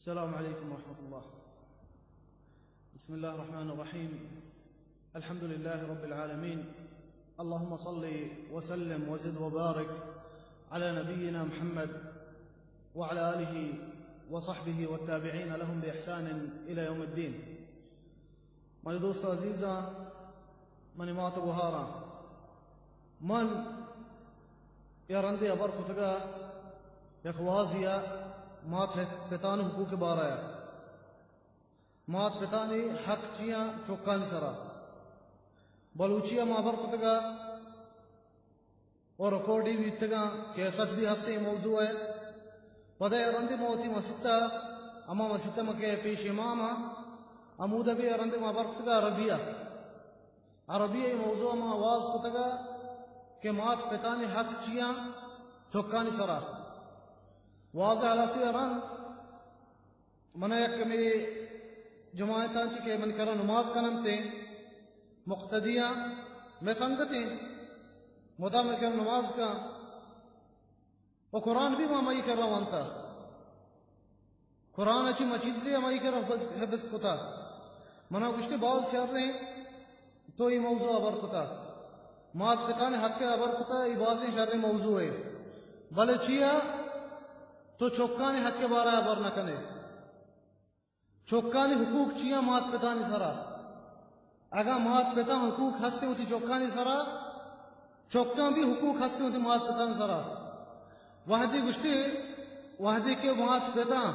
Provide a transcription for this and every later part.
السلام عليكم ورحمة الله. بسم الله الرحمن الرحيم. الحمد لله رب العالمين. اللهم صل وسلم وزد وبارك على نبينا محمد وعلى آله وصحبه والتابعين لهم بإحسان إلى يوم الدين. منی دوست عزیزاں، منی مات گوھاراں، من یا رندے ہبر کتگا یک وازیا مات پتانی حقوق بارہ، مات پتانی حق چیاں چکانی سرا. بلوچیا ما ہبر کتگا و ریکارڈی بیتگاں، کیسٹ بھی ہستیں موضوع ہے. پدا یا رندے ما وتی مسیتا، ہما مسیتا ما کہ پیش امام ہاں، ہمودا بھی یا رندے ما ہبر کتگا عربیا. عربی ء موضوع ما واز کتگا کہ مات پتانی حق چیاں چکانی سرا. واز ء ہلاسی ء رند منا یک کمے جماعتاں چی کہ من کرا نماز کننت، مقتدیاں، مئے سنگتیں، مدام من کرا نماز کن و قرآن بھی ما مئی کرا وانتا. قرآن ء چی ما چیزے ہمائی کرا حفظ، حفظ کتا. منا گوشتے باز شریں تو ای موضوع ہبر کتا. مات پتانی حق ء ہبر کتا، ای بازیں شریں موضوع ہے. بلے چیا تو چکانی حق ء بارہ ہبر نہ کنے؟ چکانی حقوق چیا مات پتانی سرا؟ اگاں مات پتاں حقوق ہستیں وتی چکانی سرا، چکاں بھی حقوق ہستیں وتی مات پتانی سرا. وہدے گوشتے، وہدے کہ مات پتاں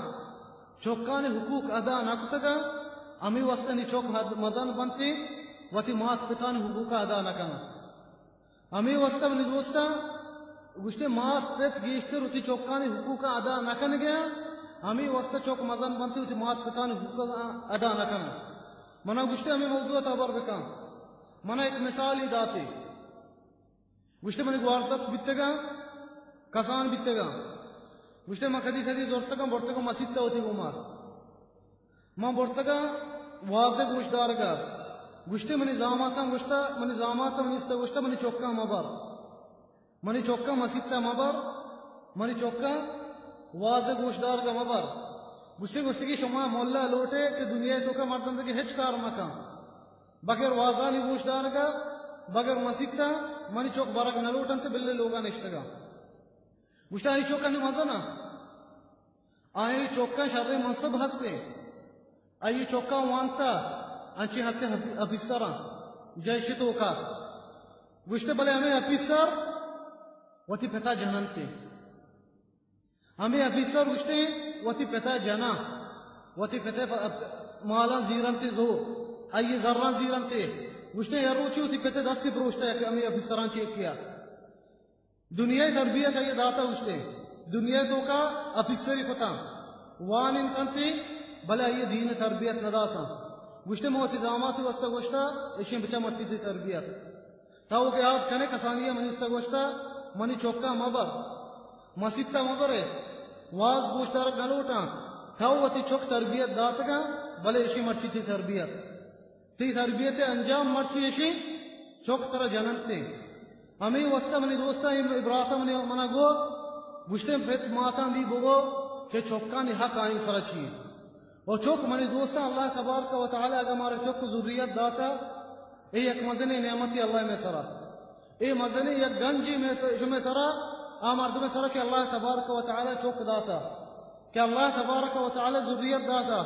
چکانی حقوق ادا نہ کتگاں، ہمے واسطہ نی چک حد مزن بنتے، وتی مات پتانی حقوق ادا نہ کناں. ہمے واسطہ منی دوستاں گوشتے، مات پت گیشتر وتی چکانی حقوق ادا نہ کنگیا، ہمے واسطہ چک مزن بنتے وتی مات پتانی حقوق ادا نہ کناں. منا گوشتے ہمے موضوع ء ہبر بکن. منا ایک مثالی داتے. گوشتے منی گوارزت بیتگاں، کسان بیتگاں. گوشتے من کدی کدی زرتگاں، برتگاں مسیت ء وتی گوما. من برتگاں واز ء گوش دارگا. گوشتے منی زاماتاں گوشتا، منی زاماتاں منی است گوشتا، منی چکاں مبر. منی چکاں مسیت ء مبر، منی چکاں واز ء گوشدارگ ء مبر. گوشتے، گوشتگی شما ملا لوٹے کہ دنیا ء توکا مردم دگہ ہچ کار مکن، بغیر وازانی گوشدارگ ء، بغیر مسیت ء منی چک برگ نہ لوٹنت، بلے لوگا نشتگاں. گوشتے، آئی چک انی مزن ء آئی چکاں شریں منصب ہستیں. آئی چکاں وانتا، انچیں ہستیں آفی-، آفیسراں، جیش توکا. گوشتے، بلے ہمیں آفیسر وتی پتا جننتے. ہمیں آفیسر گوشتے، وتی پتا جنا، وتی پتا پ-، مالاں زیرنتے زو، آئی زراں زیرنتے. گوشتے، یا روچی وتی پتا دستی پروشتا کہ ہمیں آفیسراں چیک کیا. دنیا ء تربیت آئی ء داتا گوشتے، دنیا ء توکا آفیسری کتا، وانینتنتی، بلے آئی ء دین ء تربیت نہ داتا. گوشتے، من وتی زاماتی واسطہ گوشتا، اشیں بچا مرچی تئی تربیت. تو کہ یاد کنے کسانی ء منی است گوشتا، منی چکا مبر، مسیتا مبرے، واز گوشدارگ نہ لوٹاں. تو وتی چک تربیت داتگاں، بلے اشیں مرچی تئی تربیت. تئی تربیت ء انجام مرچی اشیں، چک ترا جننت. ہمے واسطہ منی دوستاں، اے براتاں منی، منا گو، گوشتیں پت ماتاں بھی بگو کہ چکانی حق آئین سرا چی انت. و چک منی دوستاں، اللہ تبارک و تعالی اگا مارا چک ذریت داتا، اے یک مزنیں نعمتی اللہ مئے سرا. اے مزنیں یک گنجی مئے س-، شمئے سرا، آ مردمئے سرا کہ اللہ تبارک و تعالی چک داتا، کہ اللہ تبارک و تعالی ذریت داتا.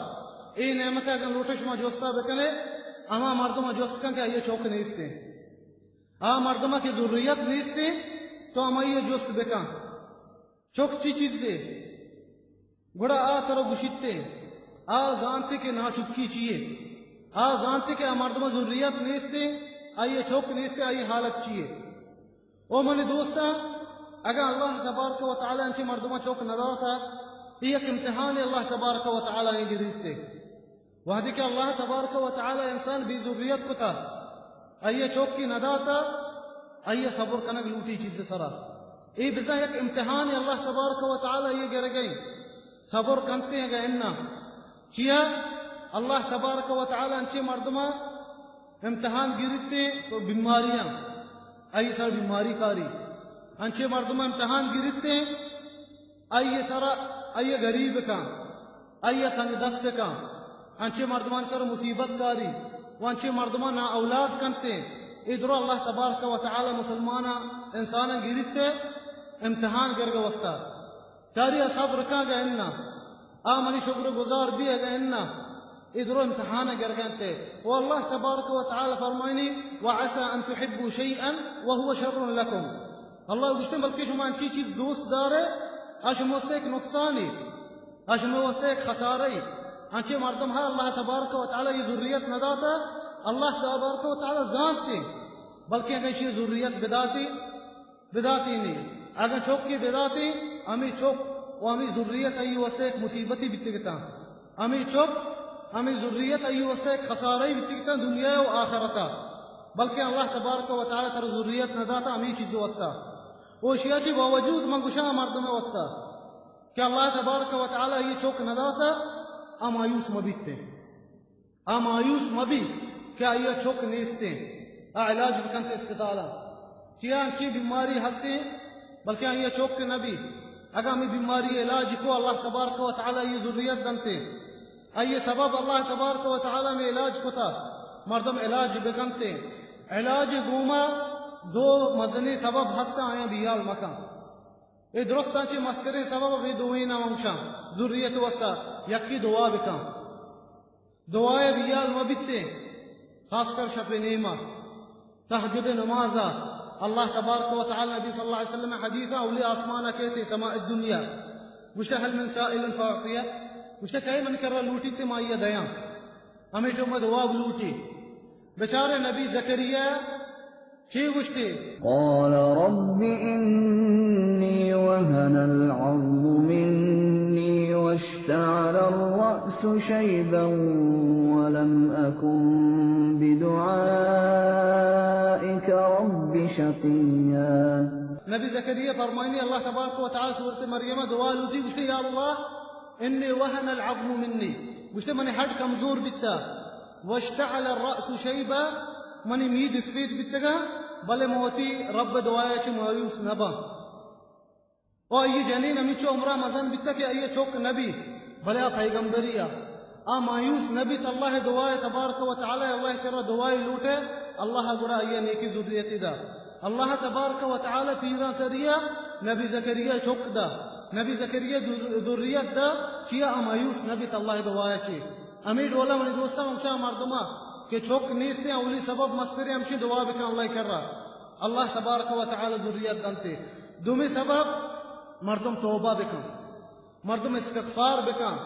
اے نعمت اگاں لوٹے شما جستا بکنے، ہما مردم جست کن کہ آئی چک نیستیں. آ مردم کہ ذریت نیستیں، تو ہمائی جست بکن. چک چی چیزے؟ گڑا آ ترا گوشیت، آ زانتے کہ ناچکی چیے، آ زانتے کہ آ مردم ذریت نیستے، آئی چک نیستے، آئی حالت چیے۔ او منی دوستاں، اگاں اللہ تبارک و تعالی انچیں مردماں چک نہ داتا، اے یک امتحانے اللہ تبارک و تعالی ایں گریتے۔ وہدے کہ اللہ تبارک و تعالی انسان بے ذریت کتا، آئی ء چوکی نہ داتا، آئی ء صبر کنگ لوٹی چیز سرا۔ اے بزاں یک امتحانے اللہ تبارک و تعالی آئی ء گرگئیں۔ صبر کنتے اگاں اناں۔ چیا؟ اللہ تبارک و تعالی انچیں مردماں امتحان گرتے تو بیماریاں، آئی سر بیماری کاری۔ انچیں مردماں امتحان گرتے، آئی سرا، آئی غریب کن۔ آئی ءَ تنگ دست کن، انچیں مردمانی سر مصیبت کاری و انچیں مردماں نا اولاد کنتے، اے درو اللہ تبارک و تعالی مسلماناں، انساناں گریتے امتحان گرگ واسطہ۔ چاری ءَ صبر کن گا اناں، آ منی شکر گزار بی گا اناں، اے درو امتحان گرگ انتے۔ و اللہ تبارک و تعالی فرمائنی، وعسى أن تحبوا شيئا وهو شر لكم۔ اللہ گوشتے، بلکہ شما انچی چیز دوست دارے، آ شما واسطہ ایک نقصانی، آ شما واسطہ ایک خسارہ ای۔ انچیں مردم ہا اللہ تبارک و تعالی یہ ذریت نہ داتا، اللہ تبارک و تعالی زانتے، بلکہ اگر یہ ذریت بداتی، بداتی نہیں۔ اگر چوک کی بداتی، ہمیں چوک و ہمیں ذریت ای واسطہ ایک مصیبتی بیتگتا۔ ہمیں چوک، ہمیں ذریت ای واسطہ ایک خسارہ ای بیتگتا دنیا و آخرتا۔ بلکہ اللہ تبارک و تعالی تر ذریت نہ داتا ہمیں چیز واسطہ۔ او شیا چی باوجود من گشا مردم واسطہ کہ اللہ تبارک و تعالی یہ چوک نہ داتا، آ مایوس مبیتے۔ آ مایوس مبی کہ آئی چوک نیستے، آ علاج بکنتے اسپتالا۔ چیا انچی بیماری ہستے، بلکہ آئی چوک نبی۔ اگا ہمیں بیماری علاج کو، اللہ تبارک و تعالی یہ ذریت دنتے۔ آئی سبب اللہ تبارک و تعالی میں علاج کتا، مردم علاج بکنتے۔ علاج گوما دو مزنی سبب ہستا، آیا بیال مکن۔ اے درستاں چی مستریں سبب ہمیں دوئیں نام ہمشاں، ذریت واسطہ یکی دعا بکن۔ دعائے بیال مبیتے، خاص کر شپ نیما، تہجد نمازا۔ اللہ تبارک و تعالی نبی صلی اللہ علیہ وسلم حدیثا اولی آسمانا کہتے سماء الدنیا۔ گوشتے، هل من سائل فأعطيه؟ گوشتے، کئے من کرا لوٹیتے ما یہ دیاں۔ ہمیں جو میں دعا بلوٹی۔ بیچارے نبی زکریا چی گوشتی؟ قال رب إني وهن العظم مني واشتعل الرأس شيبا ولم أكن بدعائك رب شقيا۔ نبی زکریا فرمائنی، اللہ تبارک و تعالی سورت مریم دعا لوٹی، گوشتی، یا اللہ، إني وهن العظم مني، گوشتے، منی ہڈ کمزور بیتا، واشتعل الرأس شيبا، منی مید اسپیت بیتگا، بلے من وتی رب دعایا چہ مایوس نباں۔ او آئی جنین ہمینچو عمرا مزن بیتا کہ آئی چوک نبی، بلے آ پیغمبری آ، آ مایوس نبیت، اللہ دعائے تبارک و تعالی، اللہ کرا دعائے لوٹے، اللہ گڑا آئی نیکی ذریتی دا۔ اللہ تبارک و تعالی پیراں سریا نبی زکریا چوک دا، نبی زکریا ذر-، ذریت دا، چیا آ مایوس نبیت اللہ دعایا چی۔ ہمیں ڈولا منی دوستاں، ہمشاں مردماں کہ چوک نیستیں، اولی سبب مستریں ہمشی دعا بکن اللہ کرا، اللہ تبارک و تعالی ذریت دنتے۔ دومی سبب مردم توبہ بکن۔ مردم استغفار بکن،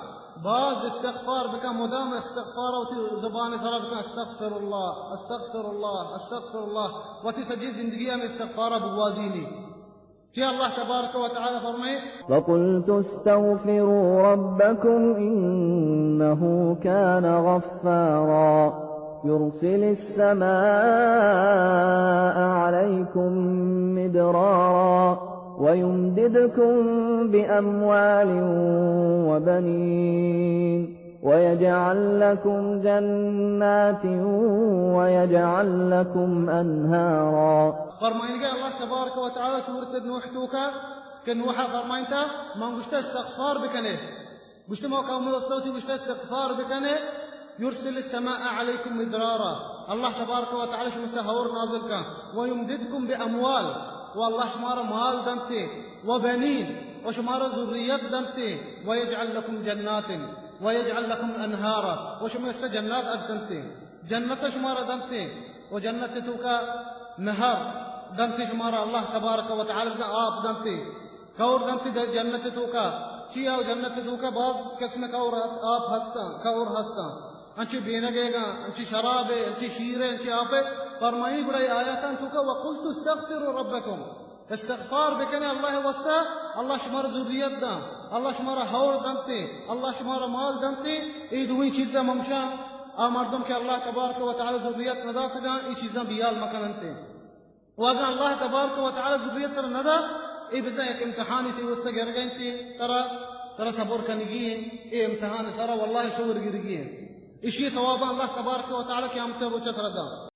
باز استغفار بکن، مدام استغفار وتی زبان سرا بکن، استغفر اللہ، استغفر اللہ، استغفر اللہ، وتی سجی زندگی ہم استغفار بوازینی۔ کہ اللہ تبارک و تعالی فرمائے، وقلت استغفروا ربكم إنه كان غفارا يرسل السماء عليكم مدرارا ويمددكم بأموال وبنين ويجعل لكم جنات ويجعل لكم أنهارا۔ فرمائنگا اللہ تبارک و تعالی سورت نوح توکا کہ نوح فرمائنتا، من گوشتا استغفار بکنے۔ گوشتے، ما قوم واسطہ وتی گوشتے استغفار بکنے، يرسل السماء عليكم مدرارا، اللہ تبارک و تعالی شما سا ہور نازل کن، ويمددكم بأموال، و اللہ شمارا مال دنتے، وبنين، و شمارا ذریت دنتے، ويجعل لكم جنات ويجعل لكم أنهارا، و شما سا جنات اگ دنتے، جنت شمارا دنتے، و جنت توکا نہر دنتے شمارا اللہ تبارک و تعالی بزاں آپ دنتے۔ کور دنت در جنت توکا۔ چیا جنت توکا باز قسم کور ہست، آپ ہستاں، کور ہستاں۔ انچی بینگیگاں، انچی شرابے، انچی شیرے، انچی آپے۔ فرمائنی گڑا اے آیاتاں توکا، وقلت استغفروا ربکم۔ استغفار بکنے اللہ واسطہ، اللہ شمارا ذریت داں، اللہ شمارا ہور دنتے، اللہ شمارا مال دنتے۔ اے دوئیں چیزاں ممشاں، آ مردم کہ اللہ تبارک و تعالی ذریت نداتگاں، اے چیزاں بیال مکننتے۔ و اگاں اللہ تبارک و تعالی ذریت ترا ندا، اے بزاں یک امتحانی تی واسطہ گرگ انت، ترا، ترا صبر کنگی ہیں، اے امتحان سرا واللہ شگر گرگی ہیں۔ اشی ثواب اللہ تبارک و تعالی قیامت روچ ترا دا۔